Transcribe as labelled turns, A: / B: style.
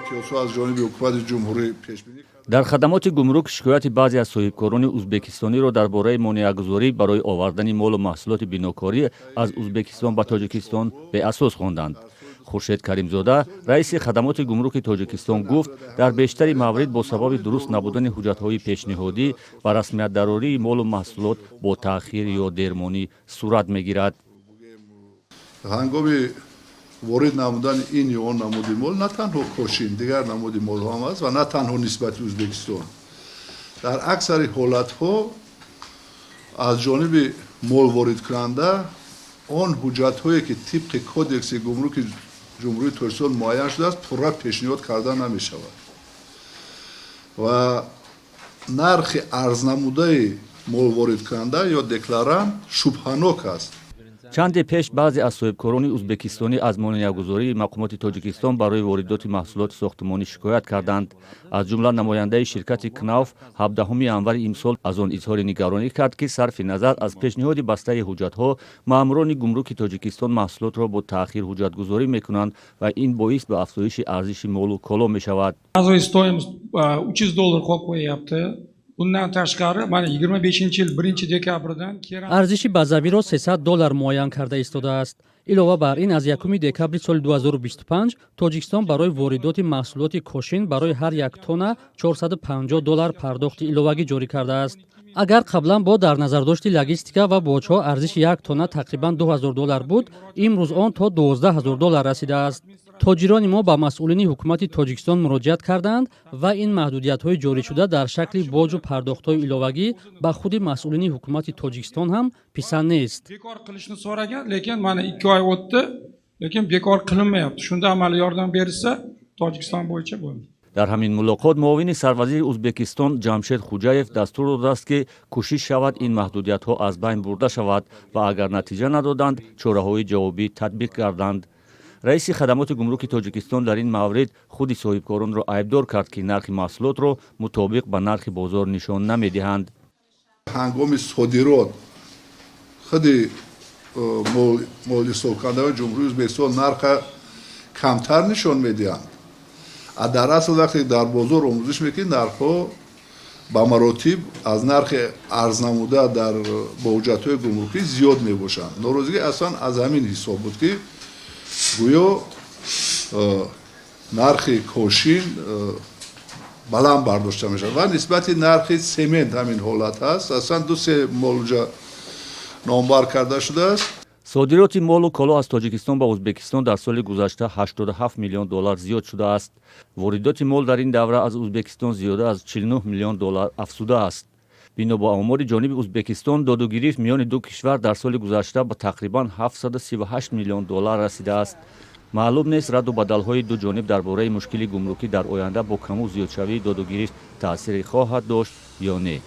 A: Имтиёзҳо аз ҷониби ҳукумати ҷумҳурӣ пешбинӣ.
B: Дар хадамоти гумрук шикояти баъзе аз соҳибкорони узбекистониро дар бораи монеагузорӣ барои овардани молу маҳсулоти бинокорӣ аз Узбекистон ба Тоҷикистон беасос хонданд. Хуршед Каримзода, раиси хадамоти гумруки Тоҷикистон, гуфт, дар бештари маврид бо сабаби дуруст набудани ҳуҷҷатҳои пешниҳодӣ ва расмиятдарории молу маҳсулот бо таъхир ё дермонӣ сурат мегирад.
A: Ҳангоми ворид намудани ин ё он намуди мол, на танҳо кошин, дигар намуди молҳо ҳам аст, ва на танҳо нисбати Ӯзбекистон, дар аксари ҳолатҳо аз ҷониби молворидкунанда он ҳуҷҷатҳое, ки тибқи Кодекси гумруки Ҷумҳурии Тоҷикистон муайян шудааст, пурра пешниҳод карда намешавад ва нархи арзнамудаи молворидкунанда ё декларант шубҳанок аст.
B: Чанде пеш баъзе аз соҳибкорони узбекистонӣ аз монеагузории мақомоти Тоҷикистон барои воридоти маҳсулоти сохтмонӣ шикоят карданд. Аз ҷумла намояндаи ширкати «Кнауф» 17 январи имсол аз он изҳори нигаронӣ кард, ки сарфи назар аз пешниҳоди бастаи ҳуҷҷатҳо, маъмурони гумруки Тоҷикистон маҳсулотро бо таъхир ҳуҷҷатгузорӣ мекунанд ва ин боис ба афзоиши арзиши молу коло мешавад.
C: Стоимость 300 dollar qo'yib qo'yyapti. Bundan tashqari, mana, 25-yil 1-dekabrdan
D: Арзиши базавиро 300 доллар муайян карда истодааст. Илова бар ин, аз 1 декабри соли 2025 Тоҷикистон барои воридоти маҳсулоти кошин барои ҳар як тонна 450 доллар пардохти иловагӣ ҷорӣ кардааст. Агар қаблан бо дар назардошти логистика ва боҷҳо арзиши як тонна тақрибан 2000 доллар буд, имрӯз он то 12 000 доллар расидааст. Тоҷирони мо ба масъулини ҳукумати Тоҷикистон муроҷиат карданд ва ин маҳдудиятҳои ҷорӣшуда дар шакли боҷу пардохтҳои иловагӣ ба худи масъулини ҳукумати Тоҷикистон ҳам писанд нест.
C: Bekor qilishni so'ragan, lekin mana 2 oy o'tdi, lekin bekor qilinmayapti. Shunda amaliy yordam berilsa, Tojikiston bo'yicha bo'ldi.
B: Дар ҳамин мулоқот муовини сарвазири Узбекистон Ҷамшед Хуҷаев дастур додааст, ки кӯшиш шавад ин маҳдудиятҳо аз байн бурда шавад ва агар натиҷа надоданд, чораҳои ҷавобӣ татбиқ гарданд. Раиси хадамоти гумруки Тоҷикистон дар ин маврид худи соҳибкоронро айбдор кард, ки нархи маҳсулотро мутобиқ ба нархи бозор нишон намедиҳанд.
A: Ҳангоми содирот худи молҳисобкунандагони Ҷумҳурии Ӯзбекистон нарха камтар нишон медиҳанд, а дар асл вақте дар бозор омӯзиш мекунед, нархҳо ба маротиб аз нархи арзнамуда дар бо ҳуҷҷатҳои гумрукӣ зиёд мебошанд. Норозигӣ аслан аз ҳамин ҳисоб буд, ки гӯё нархи кошин баланд бардошта мешавад ва нисбати нархи семент ҳамин ҳолат ҳаст. Аслан ду се молҷа номбар карда шудааст.
B: Содироти молу коло аз Тоҷикистон ба Ӯзбекистон дар соли гузашта 87 миллион доллар зиёд шудааст. Воридоти мол дар ин давра аз Ӯзбекистон зиёда аз 49 миллион доллар афзудааст. Бино ба омори ҷониби Ӯзбекистон, додугирифт миёни ду кишвар дар соли гузашта ба тақрибан 738 миллион доллар расидааст. Маълум нест, радду бадалҳои ду ҷониб дар бораи мушкили гумрукӣ дар оянда бо каму зиёдшавии додугирифт таъсире хоҳад дошт ё не.